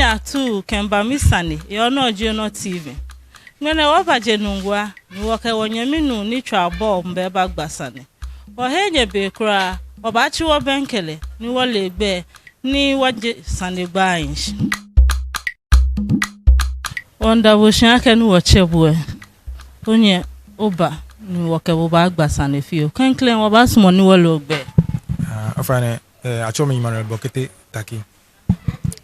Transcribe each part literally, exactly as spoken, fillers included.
atuu kɛmiiba Misane yɛ Onɔ Ji Onɔ T V. Ŋmɛnɛ wɔbaje Nungua ni wɔkɛ wɔnyɛmi nuu ni tswaa bɔɔlu lɛ baagba sane. Wɔheee nyɛ be kwraa, wɔbaatsi wɔbɛŋkɛ lɛ ni wɔle egbɛi ni wɔje sanegbaa lɛ shishi. Wɔmiida bo shi akɛ ni wɔtsɛ bo lɛ, onyɛ oba ni wɔkɛ bo baagba sane fioo. Klɛŋklɛŋ wɔbaasumɔ ni wɔle ogbɛi. Ah, ofainɛ, eh, atsɛɔ mi Emmanuel Bokete Taki.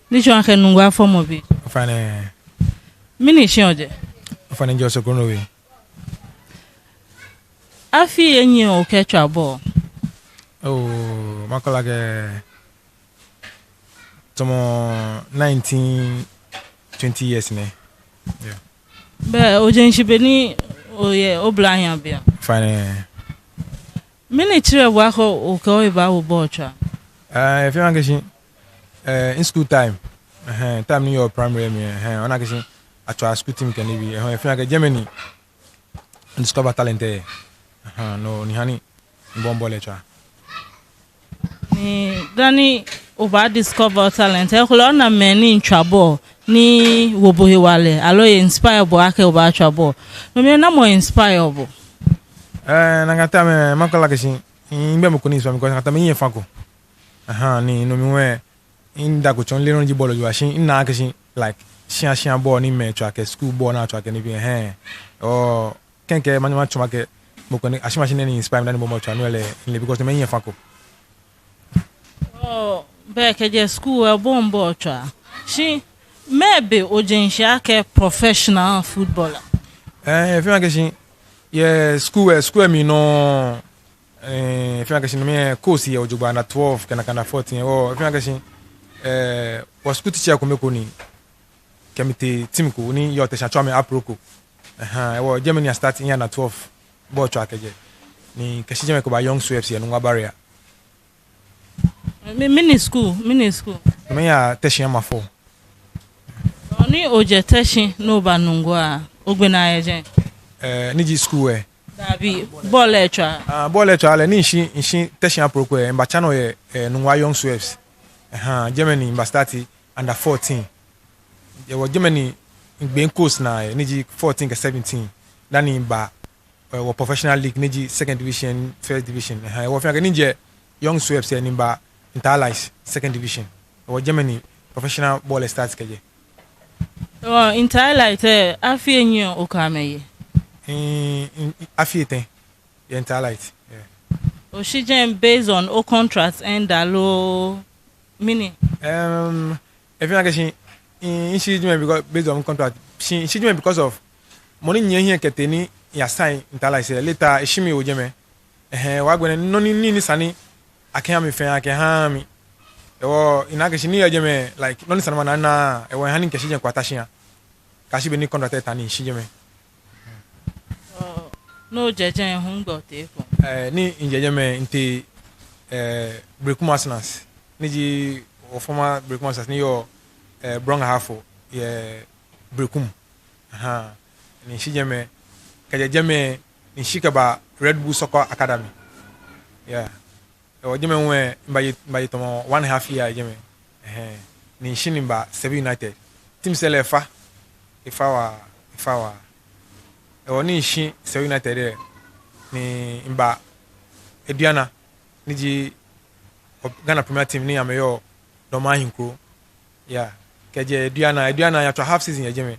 Ni tsɔɔ akɛ Nungua fɔmɔ bi. Ofainɛ. Mɛni shi ojɛ? Ofainɛ mijɛ Osokrono We. Afii enyiɛ okɛtswaa bɔɔlu? Oh, makɛɛ lɛ akɛ tamɔ nineteen, twenty years nɛ. Yeah. Bɛ ojɛ shishi be ni oyɛ oblahii abii? Ofainɛ. Mɛni tsirɛ bo akɛ okɛ ohe baawo bɔɔlu tswaa? Eh, efeɔ mi akɛ shi, eh, in school time. Ɛhɛɛ, time ni miyɔɔ primary mli, ɛhɛɛ, ona akɛ shi atswaa school team kɛ nibii, ɛhɛɛ, efeɔ mi akɛ jɛmɛ ni midiscover talent lɛ. Ɛhɛɛ, no ni hani mibɔi bɔɔlu lɛ tswaa. Ni dani obaadiscover talent lɛ, ekolɛ ona mɛi ni miitswa bɔɔlu ni wo bo hewalɛ, aloo e-inspire bo akɛ obaatswa bɔɔlu. No mli namɔ inspire bo? Eh, nakai time lɛ, makɛɛ lɛ akɛ shi, migbɛi mɔ ko ni inspire mi, because nakai time lɛ mihiɛ fa ko. Ɛhɛɛ, ni no mli lɛ, midako tsɔ, mileee nɔ ni ji bɔɔlu jogbaŋŋ, shi mina akɛ shi, like, shĩa shĩa bɔɔlu ni mɛi tswaa kɛ school bɔɔlu ni atswaa kɛ nibii, ɛhɛɛ. Oh, kɛkɛ, manyɛ matsɔɔ makɛɛ, mɔ ko ni, ashi mashi nɛɛ ni inspire mi dani mibɔi bɔɔlu tswaa, no lɛ, mile because no mli mihiɛ fa ko. Oh, bɛ kɛjɛ school lɛ obɔi bɔɔlu tswaa. Shi, mɛɛ be ojɛ shishi akɛ professional footballer? Eh, efeɔ mi akɛ shi, yɛ school lɛ, school lɛ mli nɔŋŋ, eh, efeɔ mi akɛ shi no mli lɛ coach yɛ jogbaŋŋ under twelve, kɛ nakai under fourteen, oh, efeɔ mi akɛ shi, eh, wɔ school teacher kome ko ni kɛ mi tee team ko ni yɔɔ Teshie, atsɛɔ amɛ Aproko. Ɛhɛɛ, hewɔ jɛmɛ ni mistart miya under twelve bɔɔlu tswaa kɛjɛ. Ni mikɛshi jɛmɛ kɛba Young Swells yɛ Nungua Barrier. Mɛɛ, mɛni school, mɛni school? Miya Teshie Amafo. Oh, ni ojɛ Teshie ni oba Nungua, ogbe naa yɛ jɛi? Eh, ni ji school lɛ? Dabi, bɔɔlu lɛ tswaa. Ah, bɔɔlu lɛ tswaa lɛ, ni mishi, mishi Teshie Aproko lɛ, mibatsa nɔ yɛ, eh, Nungua Young Swells. Ɛhɛɛ, jɛmɛ ni mibastart under fourteen. Hewɔ jɛmɛ ni migbe mi coach naa yɛ, ni ji fourteen kɛ seventeen. Dani miba, eh, wɔ professional league, ni ji second division, first division. Ɛhɛɛ, hewɔ efeɔ mi akɛ ni mijɛ Young Swells lɛ ni miba Inter Allies, second division. Hewɔ jɛmɛ ni professional bɔɔlu lɛ start kɛjɛ. Oh, Inter Allies lɛ, afii enyiɛ okɛ amɛ ye? Mm, mm, afii etɛ yɛ Inter Allies, yeah. Oshi jɛmɛ based on o contract end aloo mɛni? Um, efeɔ mi akɛ shi, mm, mishi jɛmɛ because, based on contract. Shi, mishi jɛmɛ because of mɔ ni nyiɛ mihiɛ kɛtee ni miya sign Inter Allies lɛ, later eshi mi ewo jɛmɛ. Ɛhɛɛ, hewɔ agbɛnɛ nɔ ni, nii ni sa ni akɛha mi fɛɛ akɛhaaa mi. Hewɔ mina akɛ shi ni miyɛ jɛmɛ, like, nɔ ni sa ni mana naa, hewɔ eha ni mikɛshi jɛmɛ kɛbata shia. Kɛyashi be ni contract lɛ ta ni mishi jɛmɛ. Oh, ni ojɛ jɛmɛ hu nɛgbɛ otee ekoŋŋ? Eh, ni mijɛ jɛmɛ mitee, eh, Berekum Arsenals. Ni ji wɔ former Berekum Arsenals ni yɔɔ, eh, Brong Ahafo yɛ Berekum. Ɛhɛɛ. Ni mishi jɛmɛ, kɛjɛ jɛmɛ, ni mishi kɛba Red Bull Soccer Academy. Yeah. Hewɔ jɛmɛ hu lɛ, mibaye, mibaye tamɔ one half year jɛmɛ. Ɛhɛɛ. Ni mishi ni miba Sevi United. Team lɛ efa. Efa waa, efa waa. Hewɔ ni mishi Sevi United lɛ, ni miba Aduana, ni ji Ghana Premier Team ni amɛyɔɔ Dɔmahinkro. Yeah. Kɛjɛ Aduana, Aduana miyatswa half season yɛ jɛmɛ.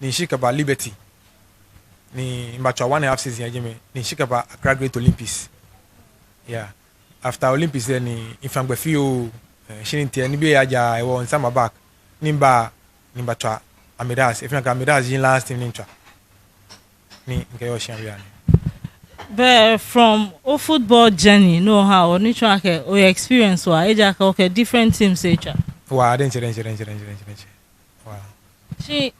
Ni mishi kɛba Liberty. Ni mibatswa one half season yɛ jɛmɛ. Ni mishi kɛba Accra Great Olympics. Yeah. After Olympics lɛ ni mifã gbɛ fioo. Eh, shi ni mitee ni be yaja, hewɔ misan miba back. Ni miba, ni mibatswa Amidas. Efeɔ mi akɛ Amidas ji last team ni mitswa. Ni mikɛyɔɔ shia bianɛ. But from o football journey, no ha, o ni tsɔɔ akɛ o experience waa, ejaakɛ okɛ different teams etswa. Waa, diɛŋtsɛ, diɛŋtsɛ, diɛŋtsɛ. Waa. Shi,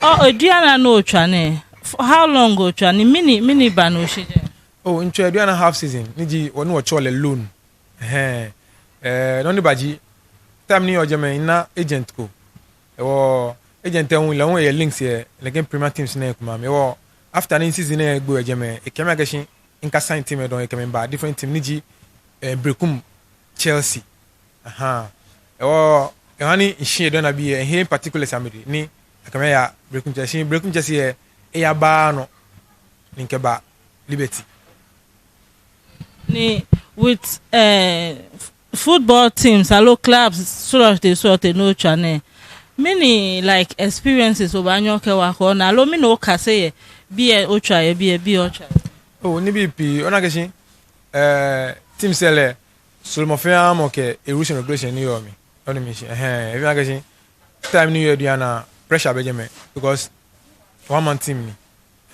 o, Aduana ni otswa nɛɛ, for how long otswa, ni mɛni, mɛni ba ni oshi jɛi? Oh, mitswa Aduana half season, ni ji wɔ ni wɔtsɛɔ lɛ loan. Ɛhɛɛ. Eh, nɔ ni ba ji, time ni miyɔɔ jɛmɛ mina agent ko. Hewɔ agent lɛ hu lɛ hu eyɛ links yɛ nɛkɛ premier teams nɛɛ komɛi amli. Hewɔ after ni season lɛ gbo yɛ jɛmɛ, ekɛɛ mi akɛ shi mika sign team lɛ dɔŋŋ, ekɛ mi ba different team ni ji, eh, Berekum Chelsea. Aha. Hewɔ Ehã ni mishi edɔ na biɛ, ehe particulars amli ni akɛ mi aya Berekum Chelsea. Shi Berekum Chelsea lɛ, eyabaaa nɔ ni mikɛba Liberty. Ni with, eh, f-, football teams aloo clubs srɔtoi srɔtoi ni otswa nɛɛ, mɛni, like, experiences obaanyɛ okɛwa kɔ naa, aloo mɛni okase yɛ biɛ otswa yɛ, biɛ, biɛ otswa yɛ? Oh, nibii pii, ona akɛ shi, eh, teams lɛ, sɔlemɔ fɛɛ mɔ kɛ e rules and regulation ni yɔɔ mli. Onu mishishi? Ɛhɛɛ, efee akɛ shi time ni yɔɔ bianɛ pressure bɛ jɛmɛ because one man team ni.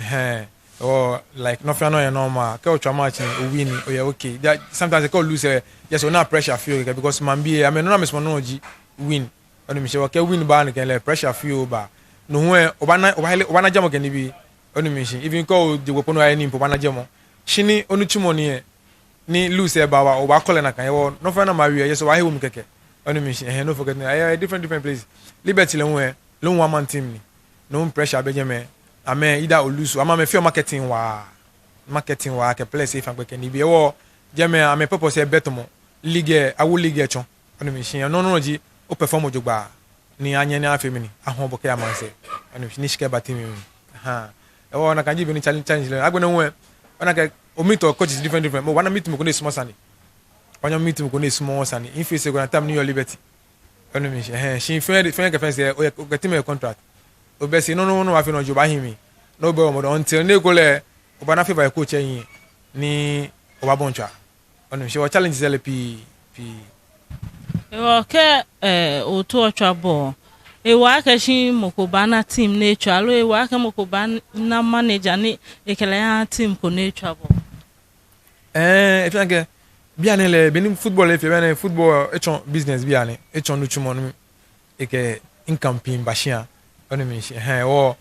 Ɛhɛɛ, or like nɔ fɛɛ nɔ yɛ normal. Kɛ otswa match ni o win ni, oyɛ okay. There, sometimes kɛ o lose, eh, yes, ona pressure fioo kɛkɛ because maŋbii, amɛ nɔ ni amɛsumɔɔ nɔ ji win. Onu mishishi? Kɛ win ba nɛkɛ lɛ, pressure fioo baa. No hewɔ lɛ, obaana, obaana, obaana jɛmɔ kɛ nibii. Onu mishishi? Even kɛ oje gbo po ni oyaye nii po, obaana jɛmɔ. Shi ni onitsumɔ ni lɛ, ni lose lɛ ba wa, obaakɔ lɛ nakai. Hewɔ nɔ fɛɛ nɔ ni amɛwie lɛ, yes, obaahe wom kɛkɛ. Onu mishishi? Ɛhɛɛ, no fɔ kɛ ni, ɛɛ, different, different place. Liberty lɛ hu lɛ, lɛ hu one man team ni. No hu pressure bɛ jɛmɛ. Amɛ, either o lose, amɛ, amɛfeɔ marketing waa. Marketing waa kɛ players lɛ fɛɛ kɛ nibii. Hewɔ jɛmɛ, amɛ purpose lɛ bɛ tamɔ league lɛ, awo league lɛ tsɔ. Onu mishishi? Nɔ nɔ ji o perform jogbaŋŋ ni anyɛ ni afee mɛni, ahɔɔ bo kɛya maŋsɛɛ. Onu mishishi? Ni shika aba team lɛ mli. Ahaa. Hewɔ nakai ji bɔ ni challenge, challenge lɛ. Agbɛnɛ hu lɛ, ona akɛ o meet coaches different, different. Mɔ, obaana meet mɔ ko ni esumɔɔɔ sane. Obaanyɛ o meet mɔ ko ni esumɔɔɔ sane. Miface ko na time ni miyɔɔ Liberty. Onu mishishi? Ɛhɛɛ, shi fɛɛ, fɛɛ kɛ fɛɛ sɛɛ, oyɛ, okɛ team lɛ contract. Obɛ sɛɛ, nɔ nɔ nɔ ni obaafee nɔ ji obaahi mli. Ni obɔɔ mɔdɛŋ until ni ekolɛ obaana favour yɛ coach lɛ hiɛ ni obaabɔi otswa. Onu mishishi? Hewɔ challenges lɛ pii, pii. Hewɔ kɛ, eh, ootao otswa bɔɔl, ewa akɛ shi mɔ ko baana team ni etswa, aloo ewa akɛ mɔ ko baana manager ni ekɛ lɛ yaha team ko ni etswa bɔɔl? Ɛɛ, efee akɛ bianɛ lɛ, bɔ ni football lɛ efee bianɛ, football etsɔ business bianɛ, etsɔ nitsumɔ ni ekɛ income pii baa shia. Onu mishishi? Ɛhɛɛ, hewɔ,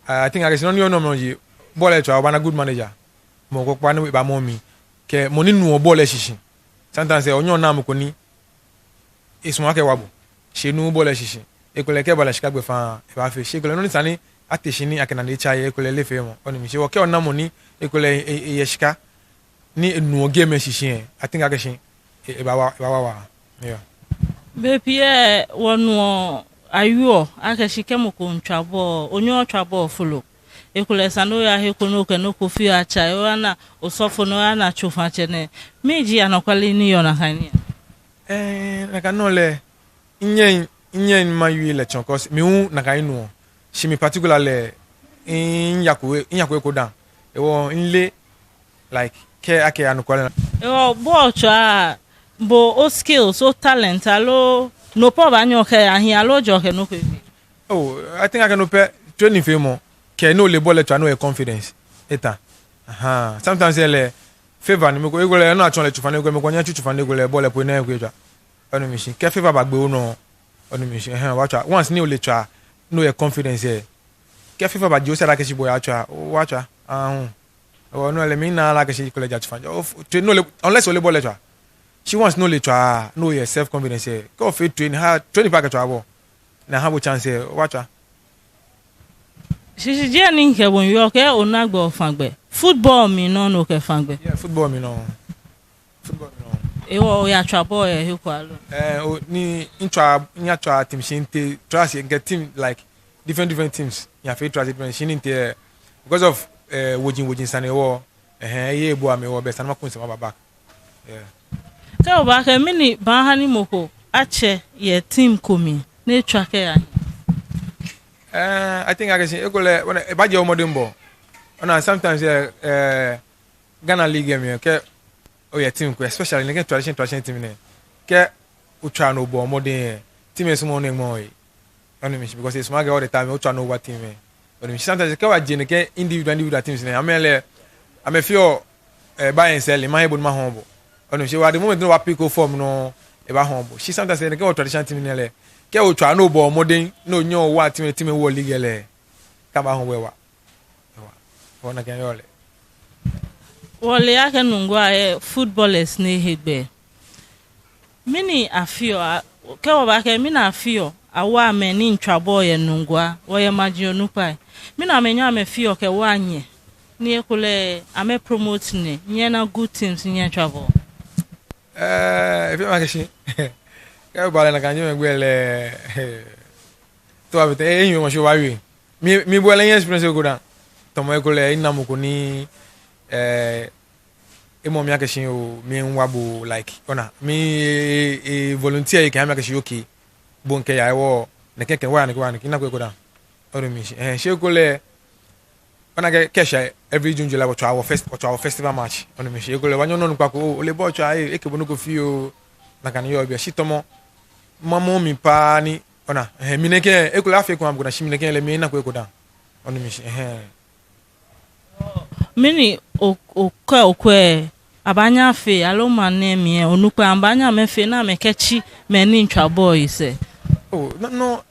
I think akɛ shi nɔ ni yɔɔ nɔ ji, bɔɔl lɛ tswaa, obaana good manager. Mɔ ko kpakpa ni baamɔ mli. Kɛ mɔ ni nuɔ bɔɔl lɛ shishi. Sometimes, eh, onyɛɔ ona mɔ ko ni esumɔɔ akɛ ewa bo. Shi enuuu bɔɔl lɛ shishi. Ekolɛ kɛ eba lɛ shika gbɛfaŋ, ebaafee. Shi ekolɛ nɔ ni sa ni ate shi ni akɛ nane etsa lɛ, ekolɛ eleee feemɔ. Onu mishishi? Hewɔ kɛ ona mɔ ni ekolɛ e, e, eyɛ shika ni enuɔ game lɛ shishi lɛ, I think akɛ shi e, ebaawa, ebaawa waa. Yeah. Bei pii lɛ wɔnuɔ ayoo akɛ shi kɛ mɔ ko miitswa bɔɔl, onyɛŋ otswa bɔɔl folo. Ekolɛ esa ni oya he ko ni okɛ nɔ ko fioo atsa, oyana osɔfo ni oyana tsofatsɛ nɛɛ. Mɛni ji anɔkwale ni yɔɔ nakai nii? Ɛɛ, nakai nɔ lɛ, minyɛŋ, minyɛŋ mawie lɛ tsɔ, 'cause mi hu nakai minuɔ. Shi mi particular lɛ, miyako, miyako eko dã. Hewɔ mileee, like, kɛ akɛ anɔkwale naa. Hewɔ bɔɔl tswaa, bo o skills, o talent, aloo no pɛ obaanyɛ okɛya hiɛ, aloo ojɛɔ kɛ nɔ ko efee? Oh, I think akɛ no pɛ, training feemɔ, kɛ ni ole bɔɔl lɛ tswaa, ni oyɛ confidence. Eta. Ahaa. Sometimes lɛ, favour ni mɔ ko, ekolɛ, ni atsɔɔ lɛ tsofa ni ekolɛ, mɔ ko nyɛŋ atsu tsofa ni ekolɛ, bɔɔl lɛ po ni ekwɛ etswa. Onu mishishi? Kɛ favour baagbe onɔ, onu mishishi? Ɛhɛɛ, obatswa. Once ni ole tswaa, ni oyɛ confidence lɛ, kɛ favour baje oshi ada akɛ shi bo oyatswa, obatswa. Ahuu. Hewɔ no lɛ, minaaa lɛ akɛ shi ekolɛ ja tsofa. Unless ole bɔɔl lɛ tswaa. Shi once ni ole tswaa, ni oyɛ self confidence lɛ, kɛ ofee training haa, training pɛ akɛtswaa bɔɔl, ni aha bo chance lɛ, obatswa. Shishijee ni mikɛ bo miiwie, okɛɛ ona gbɛ ofã gbɛ. Football mli nɔŋŋ ni okɛfã gbɛ? Yeah, football mli nɔŋŋ. Football mli nɔŋŋ. Hewɔ oyatswa bɔɔl yɛ he ko aloo? Ɛɛ, o, ni mitswa, miyatswa team shi mitee trials yɛ, mikɛ team, like, different, different teams. Miyafee trials different shi ni mitee, because of, eh, woji, woji sane hewɔ, ɛhɛɛ, eye ebua mi hewɔ, bɛ esa ni maku misɛɛ maba back. Yeah. Kɛ obaakɛɛ mɛni baaha ni mɔ ko atsɛ yɛ team ko mli ni etswa kɛya hiɛ? Eh, I think akɛ shi ekolɛ, ona, ebaajɛ omɔdɛŋbɔɔ. Ona, sometimes, eh, eh, Ghana league lɛ mli, kɛ oyɛ team ko, especially nɛkɛ tradition, tradition team nɛɛ, kɛ otswaa ni obɔ mɔdɛŋ lɛ, team lɛ sumɔɔɔ ni eŋmɛɛ ohe. Onu mishishi? Because esumɔɔ akɛ all the time otswaa ni owa team lɛ. Onu mishishi? Sometimes kɛ obaje nɛkɛ individual, individual teams nɛɛ, amɛ lɛ, amɛfeɔ, eh, buy and sell, mahe bo ni mahɔɔ bo. Onu mishishi? Hewɔ the moment ni oba pick o form nɔ, ebaahɔɔ bo. Shi sometimes nɛkɛ wɔ traditional team nɛɛ lɛ, kɛ otswaa ni obɔ mɔdɛŋ ni onyɛ owa team, team lɛ wo league lɛ, kɛ abaahɔɔ bo lɛ ewa. Ewa. Hewɔ nakai eyɔɔ lɛ. Wɔle akɛ Nungua yɛ footballers ni he gbɛ. Mɛni afeɔ, a, kɛ wɔbaakɛɛ mɛni afeɔ, awoɔ mɛi ni miitswa bɔɔl yɛ Nungua, wɔyɛ maji onukpai. Mɛni amɛnyɛɔ amɛfeɔ kɛwoɔ nyɛ, ni ekolɛ amɛ promote nyɛ, nyɛna good teams, nyɛtswa bɔɔl? Eh, efeɔ mi akɛ shi Kɛ oba lɛ nakai jɛmɛ gbɛ lɛ, to abi te, eh, eyi mɔ shi obawie. Mi, mibo lɛ, miyɛ experience ko dã. Tamɔ ekolɛ, mina mɔ ko ni, eh, emɔ mi akɛ shi oo, miiwa bo, like, ona, mi, eh, eh, volunteer, ekɛha mi akɛ shi okay. Bo mikɛya, ewɔ, nɛkɛ kɛ, wa nɛkɛ, wa nɛkɛ, minako eko dã. Onu mishishi. Eh, shi ekolɛ, ona akɛ, kɛ eshɛ every June, July, wɔtswaa wɔ fest-, wɔtswaa wɔ festival match. Onu mishishi. Ekolɛ, obaanyɛ ona onukpa ko, oo, ole bɔɔlu tswaa, eh, ekɛ bo nɔ ko fioo, nakai ni yɔɔ biɛ. Shi tamɔ, mamɔ mi paa ni, ona, eh, mi nɛkɛ, ekolɛ afee ko amɛ ko dã, shi mi nɛkɛ lɛ, minako eko dã. Onu mishishi, eh. Mɛni o, okɛɛ, okɛɛ, abaanyɛ afee, aloo maŋ nɛɛ mli lɛ, onukpai abaanyɛ amɛfee, ni amɛkɛtsi mɛi ni miitswa bɔɔlu lɛ sɛɛ? Oh, no, no,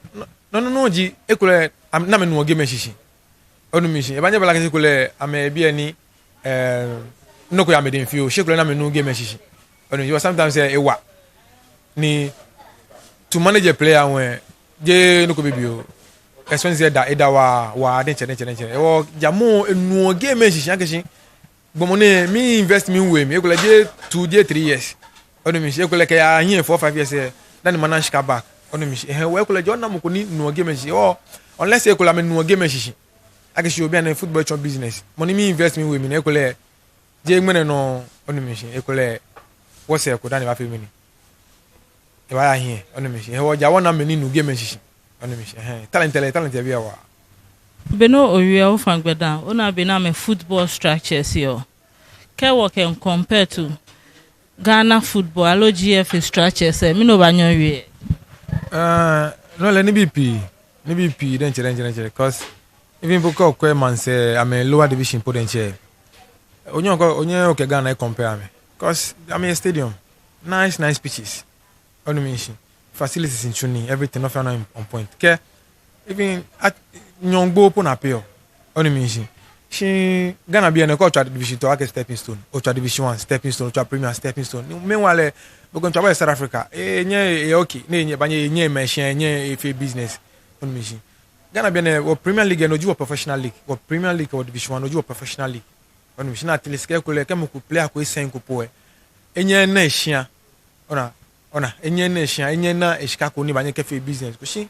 no, no, no, ji, ekolɛ, am-, ni amɛnuɔ game lɛ shishi. Onu mishishi. Ebaanyɛ ebala akɛ shi ekolɛ, amɛ biɛ ni, eh, nɔ ko yɛ amɛdɛŋ fioo, shi ekolɛ ni amɛnuɔ game lɛ shishi. Onu, because sometimes, eh, ewa. Ni to manage a player hu, jeee nɔ ko bibioo. Expenses eda, eda waa, waa, diɛŋtsɛ, diɛŋtsɛ, diɛŋtsɛ. Ewɔ, ja mɔ, enuɔ game lɛ shishi, akɛ shi. Gbɔmɔ nɛɛ, mi-invest miwe mli, ekolɛ jeee two, jeee three years. Onu mishishi, ekolɛ kɛya hiɛ four, five years lɛ, dani mana shika back. Onu mishishi, ehɛɛ, ewɔ ekolɛ ja ona mɔ ko ni nuɔ game lɛ shishi. Ewɔ, unless ekolɛ amɛnuɔ game lɛ shishi. Akɛ shi obi anɛ football tsɔ business. Mɔ ni mi-invest miwe mli nɛɛ ekolɛ, jeee ŋmɛnɛ nɔ, onu mishishi, ekolɛ, wɔsɛɛ ko dani ebaafee mɛni. Ebaaya hiɛ, onu mishishi. Ehɛɛ, ewɔ ja wɔna mɛi ni nuɔ game lɛ shishi. Onu mishishi. Ehɛɛ, talent lɛ, talent yɛ biɛ waa. Be ni owie ofaŋ gbɛ dã, ona bɔ ni amɛ football structures yɔɔ. Kɛ wɔkɛ compare to Ghana football, aloo G F A structures lɛ, mɛni obaanyɛ owie? Eh, no lɛ nibii pii, nibii pii, diɛŋtsɛ, diɛŋtsɛ, diɛŋtsɛ, 'cause even po kɛ okwɛ maŋsɛɛ, amɛ lower division po diɛŋtsɛ. Onyɛŋ okɛ, onyɛŋ okɛ Ghana lɛ compare amɛ. 'Cause amɛ stadium, nice, nice pitches. Onu mishishi. Facilities ni tsu nii, everything, nɔ fɛɛ nɔ on point. Kɛ, even, at, Nyɔŋmɔ po na pɛ oo. Onu mishishi. Shi Ghana biɛ nɛɛ kɛ otswa division two, akɛ stepping stone. Otswa division one, stepping stone. Otswa premier, stepping stone. Ni meanwhile, bo kɛ otswa bɔɔlu yɛ South Africa. Eh, nyɛ, eh, okay. Ni nyɛ, baanyɛ, nyɛ, machine, nyɛ, eh, fee business. Onu mishishi. Ghana biɛ nɛɛ, wɔ Premier League lɛ, no ji wɔ professional league. Wɔ Premier League, wɔ Division One, no ji wɔ professional league. Onu mishishi, ni at least kɛ ekolɛ, kɛ mɔ ko player ko sign ko po lɛ, enyɛ ena eshia. Ona, ona, enyɛ ena eshia, enyɛ ena eshika ko ni ebaanyɛ ekɛfee business ko. Shi,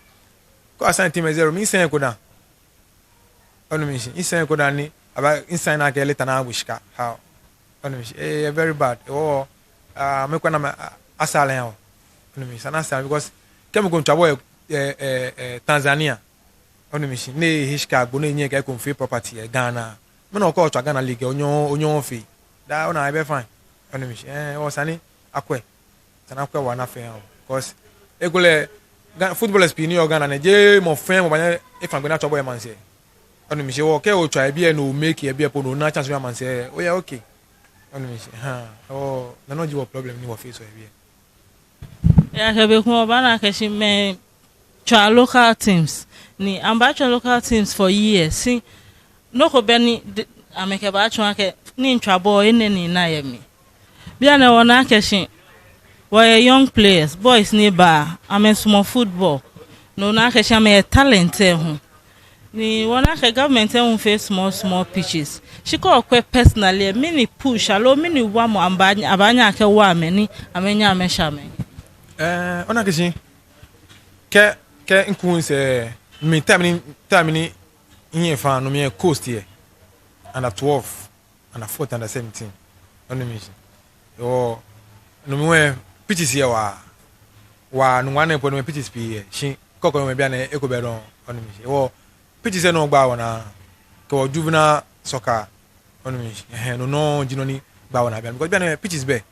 kɛ a-sign team lɛ zero, mi-sign eko dã. Onu mishishi, mi-sign eko dã ni, aba, mi-sign akɛ later ni abu shika. How? Onu mishishi, eh, eh, very bad. Ewɔ, ah, mɛi komɛi ana amɛ, ah, asara yɛ oo. Onu mishishi, ana asara because kɛ mɔ ko miitswa bɔɔlu yɛ, eh, eh, eh, Tanzania. Onu mishishi, ni ehe shika gbo ni enyɛ ekɛ eko miifee property yɛ Ghana. Mɛni okɛ otswa Ghana league, onyɛŋ, onyɛŋ ofee. Daa ona ebɛ fine. Onu mishishi, eh, ewɔ esa ni akwɛ. Esa ni akwɛ waa ni afee aha wɔ. 'Cause ekolɛ Ga-, footballers pii ni yɔɔ Ghana nɛɛ, jeee mɔ fɛɛ mɔ baanyɛ efa gbɛ ni atswa bɔɔlu yɛ maŋsɛɛ. Onu mishishi, ewɔ kɛ otswa yɛ biɛ ni o-make yɛ biɛ po ni ona chance yɛ maŋsɛɛ, oyɛ okay. Onu mishishi, ha, ewɔ, no nɔŋŋ ji wɔ problem ni wɔ-face yɛ biɛ. Ejaakɛ bei komɛi obaana akɛ shi mɛi tswaa local teams. Ni amɛbatswa local teams for years. Shi nɔ ko bɛ ni de-, amɛkɛbaatsɔɔ akɛ ni miitswa bɔɔlu, enɛ ni mina yɛ mli. Bianɛ wɔna akɛ shi wɔyɛ young players, boys ni baa, amɛsumɔɔ football. Ni ona akɛ shi amɛyɛ talent lɛ hu. Ni wɔna akɛ government lɛ hu fee small, small pitches. Shi kɛ okwɛ personally lɛ, mɛni push, aloo mɛni wamɔ abaa-, abaanyɛ akɛwa amɛ ni amɛnyɛ amɛshɛ amɛhe? Eh, ona akɛ shi, kɛ, kɛ miku misɛɛ, mi time ni, time ni miyɛ fã nɔ miyɛ coast lɛ, under twelve, under fourteen, under seventeen. Onu mishishi. Ewɔ, no mli lɛ pitches yɛ waa. Waa, no ŋwanɛ po no mli pitches pii yɛ. Shi kɛ okɔ no mli bianɛ eko bɛ dɔŋŋ. Onu mishishi. Ewɔ, pitches lɛ nɔ gbaa wɔnaa. Kɛ wɔ juvenile soccer. Onu mishishi. Ehɛɛ, no nɔŋŋ ji nɔ ni gbaa wɔnaa bianɛ. Because bianɛ pitches bɛ.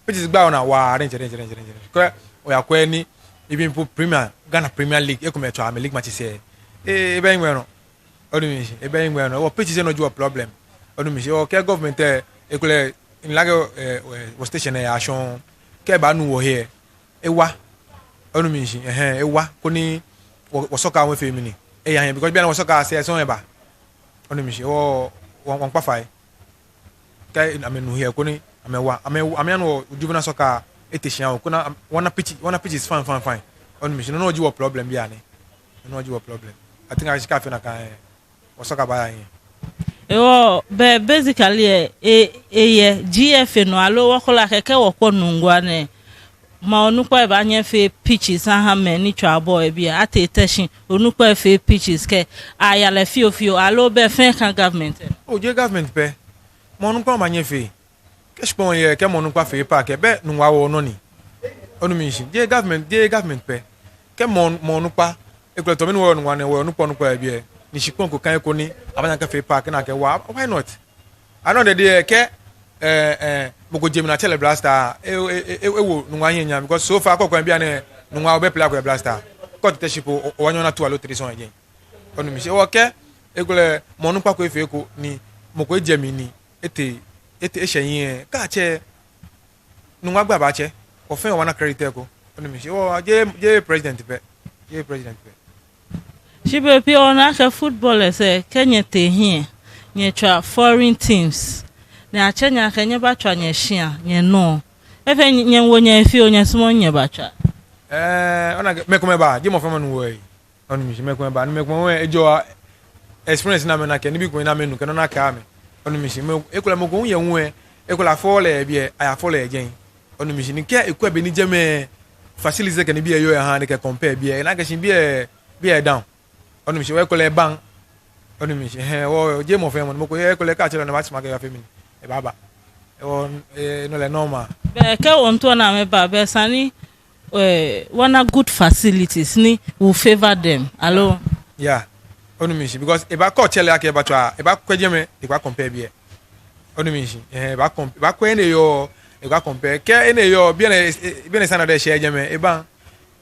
Pitches gbaa wɔnaa waa, diɛŋtsɛ, diɛŋtsɛ, diɛŋtsɛ, diɛŋtsɛ. Kɛ oyakwɛ ni, even po Premier, Ghana Premier League, ekomɛi tswaa amɛ league matches lɛ. Eh, ebɛ hiŋmɛi nɔ. Onu mishishi, ebɛ hiŋmɛi nɔ. Wɔ pitches lɛ nɔ ji wɔ problem. Onu mishishi, wɔ kɛ government lɛ, ekolɛ, in like, eh, eh, wɔ station lɛ yaa shɔŋŋ. Kɛ ebaanu wɔhe lɛ, ewa. Onu mishishi, ehɛɛ, ewa. Koni wɔ, wɔ soccer lɛ efee mɛni. Eya hiɛ, because bianɛ wɔ soccer lɛ sɛɛ sɔŋŋ eba. Onu mishishi, wɔ, wɔ, wɔmiikpa fai. Kɛ amɛnu he lɛ koni amɛwa. Amɛ, amɛyanu wɔ juvenile soccer lɛ ete shi aha wɔ. Koni am-, wɔna pitch, wɔna pitches fine, fine, fine. Onu mishishi, no nɔŋŋ ji wɔ problem bianɛ. No nɔŋŋ ji wɔ problem. I think akɛ shi kɛ afee nakai lɛ, wɔ soccer baaya hiɛ. Ewɔ, bɛ basically lɛ, e, eyɛ G F A nɔ aloo wɔkɛɛ lɛ akɛ kɛ wɔkpɔ Nungua nɛɛ, maŋ onukpa lɛ baanyɛ afee pitches aha mɛi ni tswaa bɔɔlu yɛ biɛ, atee Teshie, onukpa lɛ fee pitches kɛ, aya lɛ fiofio, aloo bɛ fɛɛ ka government lɛ? Oo, jeee government pɛ. Maŋ onukpa baanyɛ afee. Kɛ shikpɔŋ yɛ, kɛ maŋ onukpa fee park lɛ, bɛ Nungua wɔnɔ ni. Onu mishishi. Jeee government, jeee government pɛ. Kɛ maŋ, maŋ onukpa, ekolɛ tamɔ mi ni wɔyɔɔ Nungua nɛɛ, wɔyɛ onukpa, onukpa yɛ biɛ. Ni shikpɔŋ ko kã he ko ni abaanyɛ akɛfee park, ni akɛwa, why not? Anɔ dɛdɛ kɛ, eh, eh, mɔ ko jɛ mli ni atsɛ lɛ Black Star, e, e, e, e, ewo Nungua hiɛ nyam, because so far kɛ okwɛ bianɛ Nungua obɛ player ko yɛ Black Star. Kɛ otee Teshie po, o, obaanyɛ ona two aloo three sɔŋŋ yɛ jɛi. Onu mishishi. Hewɔ kɛ, ekolɛ maŋ onukpa ko efee eko ni mɔ ko ejɛ mli ni etee, etee, eshɛ hiɛ, kɛ atsɛ, Nungua gbɛi abaatsɛ, wɔ fɛɛ wɔbaana credit lɛ eko. Onu mishishi. Hewɔ jeee, jeee president pɛ. Jeee president pɛ. Shi bei pii lɛ ona akɛ footballers lɛ, kɛ nyɛtee hiɛ, nyɛtswaa foreign teams, ni atsɛ nyɛ akɛ nyɛbatswa nyɛshia, nyɛnɔ. Efee nyɛ, nyɛwo nyɛ fioo, nyɛsumɔɔɔ nyɛbatswa? Eh, ona akɛ mɛi komɛi baa, jeee mɔ fɛɛ mɔ ni woɔ ehe. Onu mishishi. Mɛi komɛi baa, ni mɛi komɛi hu ejɔɔ experience ni amɛna kɛ nibii komɛi ni amɛnu kɛ nɔ ni akɛɛ amɛ. Onu mishishi. Mɛi, ekolɛ mɔ ko hu yɛ hu lɛ, ekolɛ afɔ lɛ yɛ biɛ, ayafɔ lɛ yɛ jɛi. Onu mishishi. Ni kɛ ekwɛ bɔ ni jɛmɛ facilities kɛ nibii lɛ yɔɔ yɛ ha ni ekɛ compare biɛ, ena akɛ shi biɛ, biɛ down. Onu mishishi. Hewɔ ekolɛ ebaŋ. Onu mishishi. Hɛɛ, hewɔ jeee mɔ fɛɛ mɔ ni, mɔ ko yɛ, ekolɛ kɛ atsɛ lɛ ni ebaasumɔ akɛ eyafee mɛni, ebaaba. Hewɔ, eh, no lɛ normal. Bɛ kɛ wɔmiitao ni amɛba, bɛ esa ni, eh, wɔna good facilities ni will favour them, aloo? Yeah. Onu mishishi, because ebaakɔ tsɛ lɛ akɛ ebatswa, ebaakwɛ jɛmɛ, ebaa compare biɛ. Onu mishishi. Eh, ebaa comp-, ebaakwɛ he ni eyɔɔ, ebaa compare. Kɛ he ni eyɔɔ, biɛ ni, eh, biɛ ni esa ni eshɛ jɛmɛ, ebaŋ.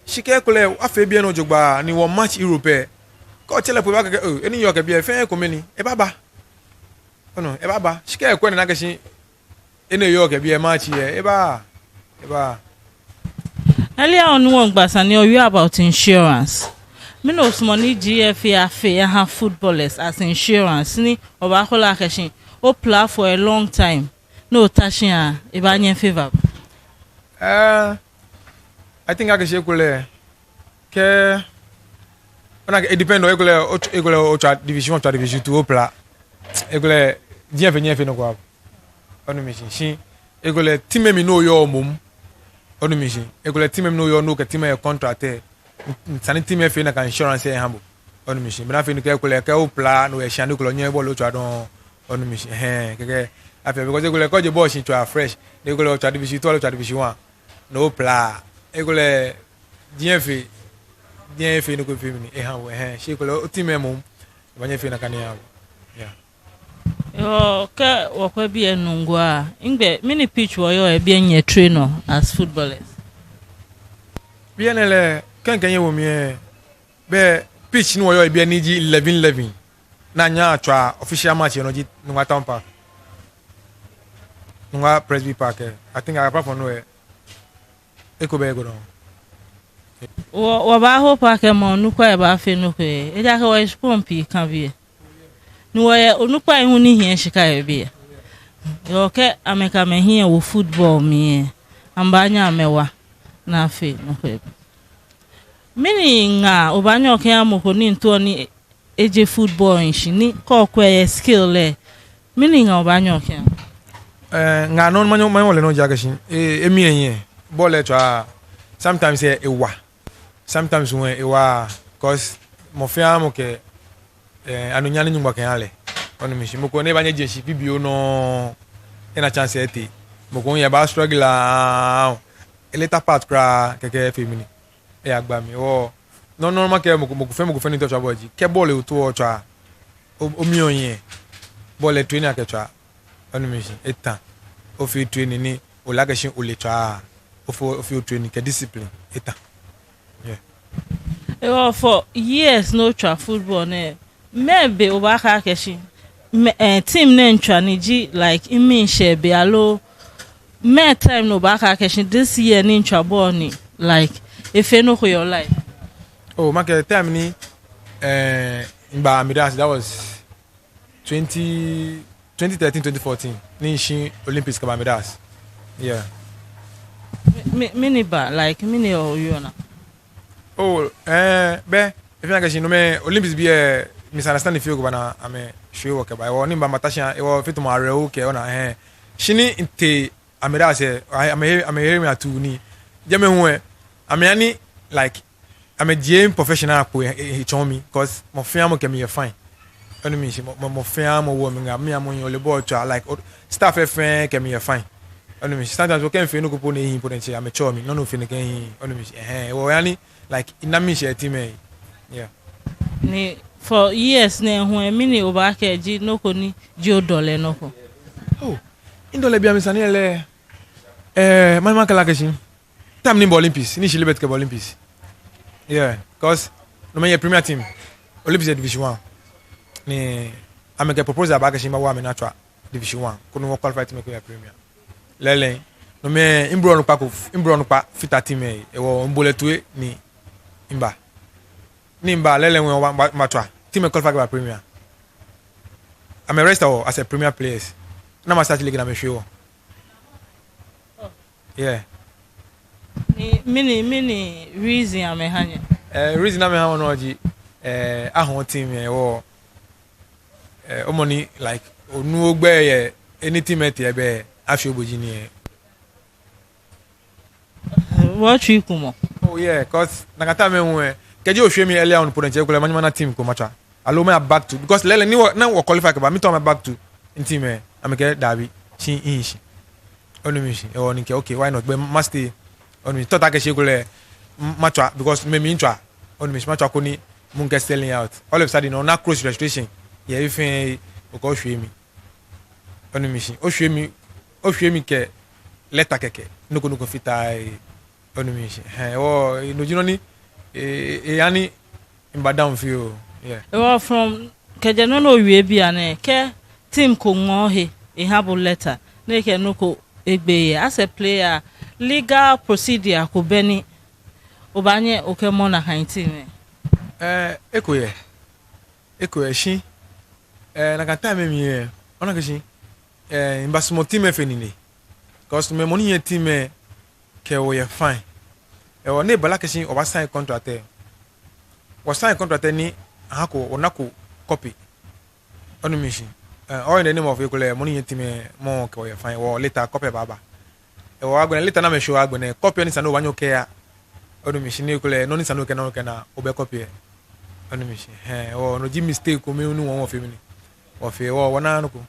Shi kɛ ekolɛ afee biɛ nɔ jogbaŋŋ ni wɔ match Europe lɛ, kɛ otsɛ lɛ po ebaakɛɛ akɛ, oh, he ni miyɔɔ kɛ biɛ fɛɛ ekome ni, ebaaba. Onu, ebaaba. Shi kɛ ekwɛ ni ena akɛ shi he ni eyɔɔ kɛ biɛ match lɛ, ebaaa. Ebaaa. Earlier on wɔŋgba sane ni owie about insurance. Mɛni osumɔɔ ni G F A afee aha footballers as insurance ni obaakɔ lɛ akɛ shi o play for a long time, ni ota shi a, ebaanyɛ e favour bo? Eh, I think akɛ shi ekolɛ kɛ, ona akɛ, it depend on, ekolɛ, o, ekolɛ otswa division one, otswa division two, o play. Ekolɛ G F A, G F A nɔ ko abo. Onu mishishi. Ekolɛ team lɛ mli ni oyɔɔ moŋ. Onu mishishi. Ekolɛ team lɛ mli ni oyɔɔ, ni okɛ team lɛ yɛ contract lɛ, esa ni team lɛ fee nakai insurance lɛ eha bo. Onu mishishi. Bɔ ni afee ni kɛ ekolɛ kɛ o play ni oyɛ shia ni ekolɛ onyɛɛɛ bɔɔlu lɛ otswa dɔŋŋ. Onu mishishi. Hɛɛ, kɛkɛ afee, because ekolɛ kɛ oje bɔɔlu shishi otswa fresh, ni ekolɛ otswa division two aloo otswa division one, ni o play. Ekolɛ G F A, G F A nɔ ko efee mɛni, eha bo, hɛɛ, shi ekolɛ o team lɛ moŋ, ebaanyɛ efee nakai nii eha bo. Yeah. Yoo, kɛ wɔkwɛ biɛ Nungua, nɛgbɛ, mɛni pitch wɔyɔɔ yɛ biɛ, nyɛ train-ɔ as footballers? Biɛ nɛɛ lɛ, kɛ mikɛ nyɛ wo mli lɛ, bɛ pitch ni wɔyɔɔ yɛ biɛ ni ji eleven eleven, ni anyɛɛɛ atswa official match yɛ nɔ ji Nungua Town Park. Nungua Presby Park lɛ. I think apart from no lɛ, eko bɛ, eko dɔŋŋ. Wɔ, wɔbaa hope akɛ maŋ onukpai lɛ baafee nɔ ko yɛ, ejaakɛ wɔyɛ shikpɔŋ pii kã biɛ. Ni wɔyɛ onukpai hu ni hiɛ shika yɛ biɛ. Hewɔ kɛ amɛkɛ amɛhiɛ wo football mli lɛ, amɛbaanyɛ amɛwa ni afee nɔ ko yɛ biɛ. Mɛni ŋaa obaanyɛ okɛha mɔ ko ni miitao ni eje football lɛ shishi ni kɛ okwɛ eyɛ skill lɛ, mɛni ŋaa obaanyɛ okɛha? Eh, ŋaa nɔ ni manyɛ, manyɛ male nɔ ji akɛ shi, eh, emii ehiɛ, bɔɔlu lɛ tswaa, sometimes lɛ ewa, sometimes hu lɛ ewaaa, 'cause mɔ fɛɛ mɔ kɛ, eh, anunyam ni Nyɔŋmɔ kɛha lɛ. Onu mishishi. Mɔ ko ni ebaanyɛ eje shishi bibioo nɔŋŋ, ena chance etee. Mɔ ko hu yɛ, ebaa struggle aahu, e later part kwraa kɛkɛ efee mɛni, eyagba mli. Hewɔ nɔ nɔ makɛɛ mɔ ko, mɔ ko fɛɛ mɔ ko fɛɛ ni miitao otswa bɔɔlu ji, kɛ bɔɔlu lɛ ootao otswa, o, omii ohiɛ, bɔɔlu lɛ training akɛtswaa. Onu mishishi. Etã. Ofee training ni ole akɛ shi ole tswaa, ofee, ofee training kɛ discipline. Etã. Yeah. Hewɔ for years ni otswa football nɛɛ, mɛɛ be obaakɛɛ akɛ shi, mɛɛ, eh, team nɛɛ mitswa ni ji, like, mimii shɛ be aloo, mɛɛ time ni obaakɛɛ akɛ shi this year ni mitswa bɔɔlu ni, like, efee nɔ ko yɛ o-life? Oh, makɛɛ time ni, eh, miba Amidas, that was twenty, twenty thirteen, twenty fourteen, ni mishi Olympics kɛba Amidas. Yeah. Mi, mi, mɛni ba, like, mɛni oyɔɔ naa? Oh, eh, bɛ, efee akɛ shi nomɛi Olympics biɛ, misunderstanding fioo ko ba ni amɛshwie wɔ kɛba. Hewɔ ni miba mata shi, hewɔ fee tamɔ awerɛho kɛ, ona, eh. Shi ni mitee Amidas lɛ, amɛ, amɛhe, amɛhe mi atuu ni Jɛmɛ hu lɛ, amɛha ni, like, amɛjie professional kpo he, he, hetsɔɔ mi, 'cause mɔ fɛɛ mɔ kɛ mi yɛ fine. Onu mishishi, mɔ, mɔ, mɔ fɛɛ mɔ wo mi ŋaa, mi hu mɔ ni ole bɔɔlu tswaa, like, o, staff fɛɛ kɛ mi yɛ fine. Onu mishishi, sometimes okɛɛ mifee nɔ ko po ni ehiii po diɛŋtsɛ amɛtsɛɔ mi, nɔ ni ofee nɛɛ kɛ ehiii, onu mishishi, ɛhɛɛ, hewɔ eha ni, like, mina miishɛɛ yɛ team lɛ. Yeah. Ni for years nɛɛ hu lɛ, mɛni obaakɛɛ ji nɔ ko ni ji odɔlɛ nɔ ko? Oh, midɔlɛ bianɛ sane lɛ, eh, mama kala kɛ shi. Time ni mibɔ Olympics, ni mishi Liberty kɛba Olympics. Yeah, 'cause no mli miyɛ Premier team, Olympics yɛ Division One. Ni amɛkɛ proposal ba kɛ shi mibawa amɛ ni atswa Division One, koni wɔ qualify team lɛ kɛya Premier. Lɛɛlɛŋ, no mli mibro onukpa ko, mibro onukpa fata team lɛ, hewɔ mibo lɛ toi ni miba. Ni miba lɛɛlɛŋ hu lɛ miba, miba, mibatswa. Team lɛ qualify kɛba Premier. Amɛ register wɔ as a Premier players. Ni amɛ start league ni amɛshwie wɔ. Yeah. Ni, mɛni, mɛni reason amɛha nyɛ? Eh, reason amɛha wɔ nɔ ji, eh, ahɔɔ team lɛ hewɔ, eh, omɔ ni, like, onu ogbɛi yɛ any team lɛ teŋ lɛ, be afio bo ji ni lɛ. Wɔtsu ikumɔ. Oh yeah, 'cause nakai time lɛ hu lɛ, kɛji oshwie mi earlier on po diɛŋtsɛ kulɛ manyɛ mana team ko matswa. Aloo maya back to, because lɛɛlɛŋ ni wɔ, ni wɔ qualify kɛba, mitao ma back to mi team lɛ, amɛkɛɛ dabi, shi mihi shi. Onu mishishi, hewɔ ni mikɛɛ, okay, why not? Be ma stay. Onu mishishi, thought akɛ shi kulɛ, m-, matswa, because mi, mitswa. Onu mishishi, matswa koni mikɛ selling out. All of a sudden, ona close registration. Yeah, if, eh, okɛ oshwie mi. Onu mishishi, oshwie mi, oshwie mi kɛ letter kɛkɛ. Nɔ ko nɔ ko fataaa, eh, onu mishishi. Hɛɛ, hewɔ, eh, no ji nɔ ni, eh, eh, eha ni miba down fioo. Yeah. Hewɔ from, kɛjɛ nɔ ni owie bianɛ, kɛ team ko ŋɔ ohe, eha bo letter, ni ekɛɛ nɔ ko egbeee yɛ. As a player, legal procedure ko bɛ ni obaanyɛ okɛmɔ nakai team lɛ? Eh, eko yɛ. Eko yɛ shi, eh, nakai time lɛ mli lɛ, ona akɛ shi, eh, mibasumɔ team lɛ fe nine. 'Cause mɛi, mɔ ni yɛ team lɛ kɛ wɔ yɛ fine. Hewɔ ni ebala akɛ shi wɔbaa sign contract lɛ, wɔ sign contract lɛ ni ahako, wɔnako copy. Onu mishishi. Eh, all in the name of ekolɛ, mɔ ni yɛ team lɛ, mɔ kɛ wɔ yɛ fine, hewɔ letter copy baaba. Hewɔ agbɛnɛ letter ni amɛshwie agbɛnɛ, copy lɛ ni esa ni obaanyɛ okɛya. Onu mishishi, ni ekolɛ, nɔ ni esa ni okɛ, ni okɛna, obɛ copy lɛ. Onu mishishi. Hɛɛ, hewɔ no ji mistake ko mli ni wɔ, wɔfee mli ni. Wɔfee, hewɔ, wɔnaaa nɔ ko.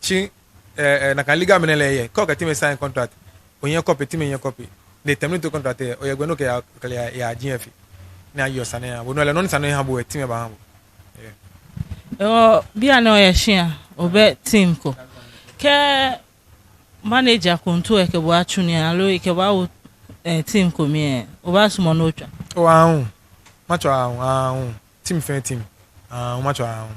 Shi, eh, eh, nakai legal mɛi nɛɛ lɛ yɛ. Kɛ okɛ team lɛ sign contract, onyɛ copy, team lɛ nyɛ copy. Ni terminate contract lɛ, oyɛ gbɛ ni okɛya, okɛya, ya G F. Ni ayeɔ sane lɛ aha bo. No lɛ, nɔ ni esa ni eha bo lɛ, team lɛ baaha bo. Yeah. Hewɔ, bianɛ oyɛ shia, obɛ team ko. Kɛ manager ko miitao ekɛ bo atsu nii, aloo ekɛ bo awo, eh, team ko mli lɛ, obaasumɔ ni otswa? Oo, aahu. Matswa aahu, aahu. Team fɛɛ team. Aahu, matswa aahu.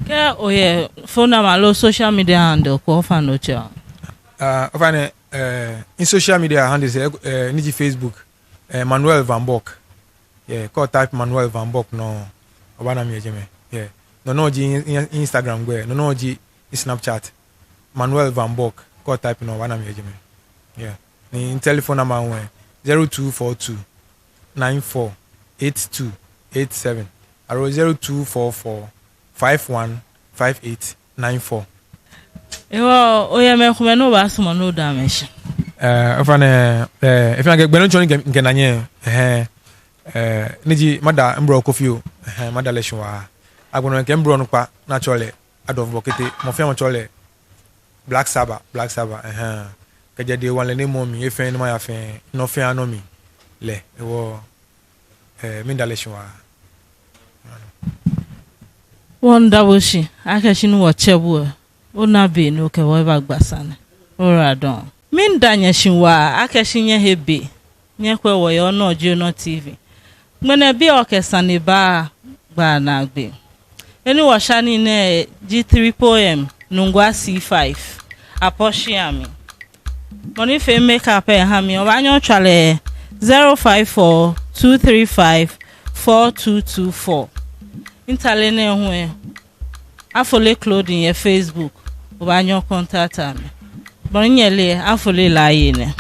Kɛ oyɛ phone number aloo social media handle ko ofainɛ otsɛɔ? Ah, ofainɛ, eh, mi social media handles, eh, eh, ni ji Facebook, eh, Manuel Van Bork. Yeah, kɛ o type Manuel Van Bork nɔŋŋ, obaana mi yɛ jɛmɛ. Yeah. No nɔŋŋ ji mi, mi, mi Instagram gbɛi, no nɔŋŋ ji mi Snapchat. Manuel Van Bork, kɛ o type nɔŋŋ, obaana mi yɛ jɛmɛ. Yeah. Ni mi telephone number hu lɛ, zero two four two nine four eight two eight seven, aloo zero two four four five one five eight nine four. Hewɔ, oyɛ mɛi komɛi ni obaasumɔ ni oda amɛ shi? Eh, ofainɛ, eh, efeɔ mi akɛ gbɛ ni otsɔ ni mikɛ, mikɛna nyɛ, ɛhɛɛ, eh, ni ji mada mibro Kofi oo, ɛhɛɛ, mada lɛ shi waa. Agbɛnɛ mikɛ mibro onukpa ni atsɛɔ lɛ Adolf Bokete, mɔ fɛɛ mɔ tsɛɔ lɛ Black Sabbath, Black Sabbath, ɛhɛɛ. Kɛjɛ day one lɛ ni emɔ mi, he fɛɛ ni maya fɛɛ, nɔ fɛɛ anɔ mi lɛ, hewɔ, eh, miida lɛ shi waa. Wɔmiida bo shi akɛ shi ni wɔtsɛ bo lɛ, ona be ni okɛ wɔ ebagba sane. Oyiwaladɔŋŋ. Miida nyɛ shi waa akɛ shi nyɛhe be nyɛkwɛ wɔ yɛ Onɔ Ji Onɔ T V. Ŋmɛnɛ biɛ wɔkɛ sane baagba naagbee. He ni wɔsha nii nɛɛ ji Triple M, Nungua C five, Apɔshia mli. Mɔ ni fee makeup lɛ ha mi, obaanyɛ otswa lɛ zero five four two three five four two two four. Mitale nɛɛ hu lɛ, Afole Clothing yɛ Facebook, obaanyɛ o contact amɛ. Bɔ ni nyɛle lɛ, Afole lɛ aye nɛ.